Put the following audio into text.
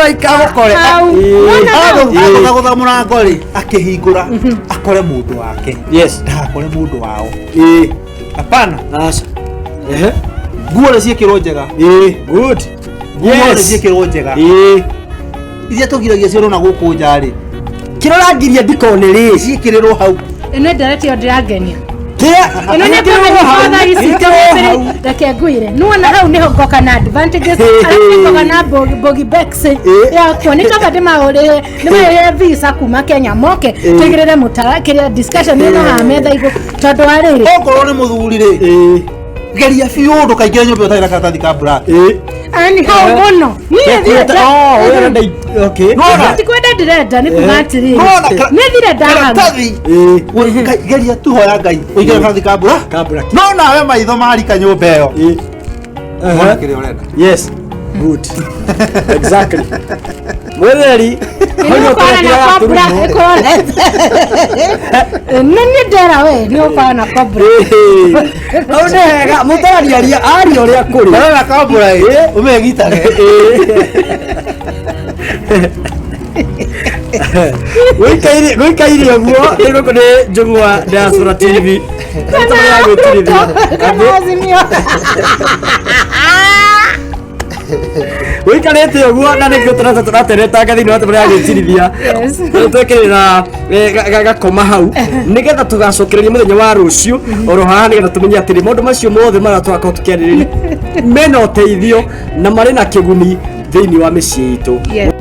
Mũraika Agũkore. Hau. Wona hau? Agũthagũtha mũrango rĩ, akĩhingũra akore mũndũ wake, Yes. ndagakore mũndũ wao. Ĩĩ. Hapana. Aca. Ehe. Nguo nĩ ciĩkĩrwo njega. Ĩĩ. Good. Nguo nĩ Yes. ciĩkĩrwo njega. Ĩĩ. Iria tũgiragia cionwo na gũkũ nja rĩ, Kĩrorangiria ndikone rĩ. Ciĩkĩrĩrwo hau. Ĩno ndereti ĩyo ndĩrangenia. Kĩrĩa Ĩno nĩ kĩrĩrwo hau, kũmenya thaa ici. kĩrĩrwo hau. Reke ngwĩre, nĩwona hau nĩho ngoka na advantages, arabu ngoka na Bogi Bex yakwa. Nĩ kaba ndĩmaũrĩhe, ndĩmarĩhe visa kuma Kenya moke tũigĩrĩre mũtara kĩrĩa discussion ĩno haha metha igũ, tondũ wa rĩrĩ, Okorwo nĩ mũthuri rĩ, Ĩĩ. Geria biũ ndũkaingĩre nyũmba ũtarĩ na karatathi ka black. Ĩĩ. Ani hau mũno niĩ Kwenda- thiĩte. Oh, we ũrenda okay. Nona. Ti kwenda ndĩrenda, nĩ kuga atĩrĩrĩ, Nona, nĩ thire ndahaga. Karatathi. Ĩĩ. Geria tu, hoya Ngai ũingĩre karatathi ka black. Ka black. No nawe maitho marika nyũmba ĩyo, Ĩĩ. wona Ehe. kĩrĩa ũrenda. Yes. Good. Exactly. Mwetheri. Nĩ ũkorana na cobra ĩkũrorete. Nĩ niĩ ndera we nĩ ũkorana na cobra. Hau nĩ hega mũtarani aria aria ũrĩa kũrĩ. Karora kambura ĩ ũmegitage. Gũikaire ũguo nĩ gũkũ nĩ Njũng'wa Diaspora TV. Kana Ya gwĩtirithia. Ruto, kana Azimio. Wĩikarĩte ũguo na nĩkĩo tũrata tũrateretanga thĩinĩ wa tũrĩa ya gwĩtirithia. Yes. Twekĩrĩra gakoma hau nĩgetha tũgacokereria mũthenya wa rũciũ oro haha, nĩgetha tũmenye atĩrĩ maũndũ macio mothe marĩa tũrakorwo tũkĩarĩrĩria mena ũteithio na marĩ na kĩguni thĩinĩ wa mĩciĩ itũ. Yes.